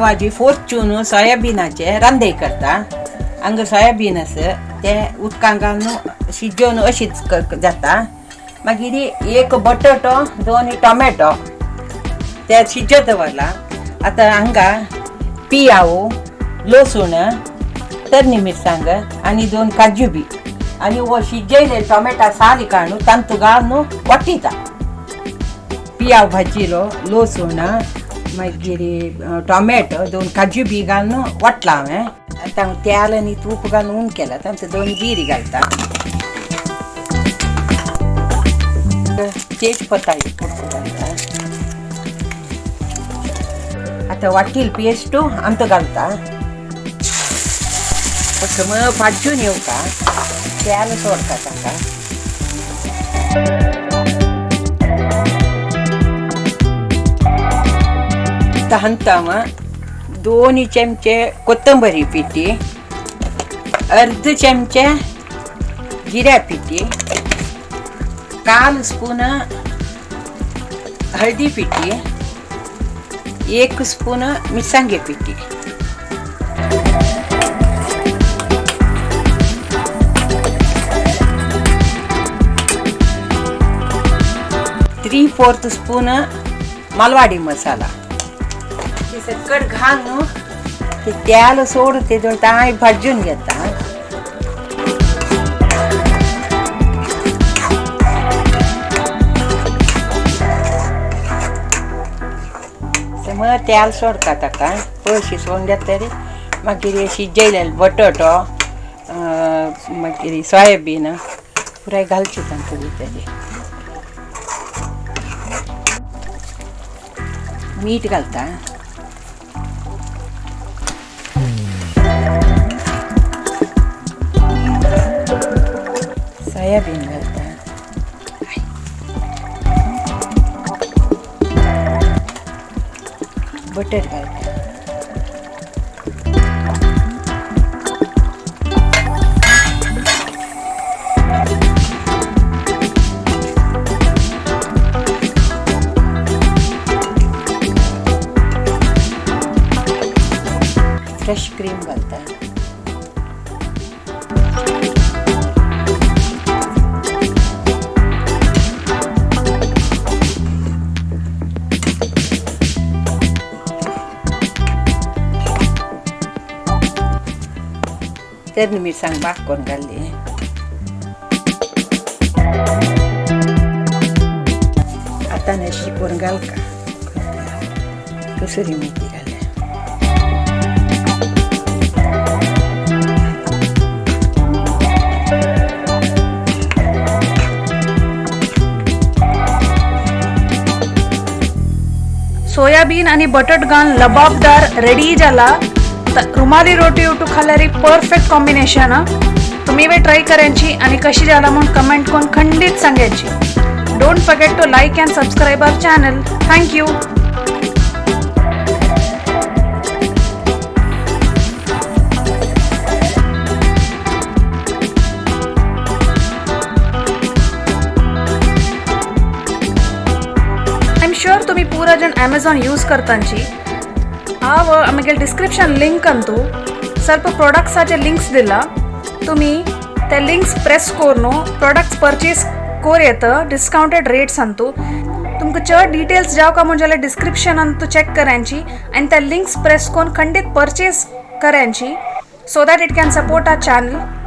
भाजी फोर्चून सोयाबिनाचे रांदय करता. हांगा सोयाबीन आसा ते उदकान घालून शिजोवन अशीच जाता. मागीर एक बटाटो दोन टोमॅटो ते शिजत दवरला. आतां हांगा पियाव, लसूण, तरणी मिरसांग आनी दोन काजू बी आनी हो शिजयले टोमॅटो साली काडून तांतू घालून वाटिता. पियाव भाजिलो, लसूण, मागीर टोमॅटो, दोन काजू बी घालून वाटला हांवें. आतां हांव तेल आनी तूप घालून उण केला. तांतूत दोन जिरी घालता, तेजपत्ता एक कुडको घालता. आतां वाटील पेस्टू आमकां घालता. प्रथम भाजून येवका तेल सोडता ताका. आतां 2 चमचे कोथंबरी पिठी, अर्द चमचे जिऱ्या पिठी, 1/4 स्पून हळदी पिठी, 1 स्पून मिरसांगे पिठी. 3/4 स्पून मालवाडी मसाला. ते सकट घालून ते तेल सोड ते तांय भाजून घेता. मग तेल सोडता ताका पळशी सोडून घेतली. मागीर शिजयलेले बटाटो, मागीर सोयाबीन पुराय घालचे तांकां भितर. मीठ घालता. सोयाबीन घालता. बटर घालता. फ्रेश क्रीम घालता. तरणी मिरसांग बाक करून घाल्ली. आतां अशी करून घालका कसुरी मेथी घालल्या. सोयाबीन आणि बटाट घालून लबाबदार रेडी जाला. रुमाली रोटी उठू खाल्यार एक परफेक्ट कॉम्बिनेशन. तुम्ही वे ट्राय करायची आणि कशी जाला म्हणून कमेंट करून खंडित सांगायची. Don't forget to like and subscribe our channel. Thank you. I am sure तुम्ही पूरा जण अमेझॉन यूज करतांची. हांव आमगे डिस्क्रिप्शन लिंक अंतू ಸ್ವಲ್ಪ ಪ್ರಾಡಕ್ಟ್ಸಾचे लिंक्स दिला. तुम्ही ते लिंक्स प्रेस करून प्रोडक्ट्स परचेस कोर येतं डिस्काउंटेड रेट्स अंतू. तुमकां चड डिटेल्स जाव का म्हूण जाल्यार डिस्क्रिप्शन अंतू चॅक करायची आनी त्या लिंक्स प्रेस करून खंडीत परचेस करायची, so that it can support our channel.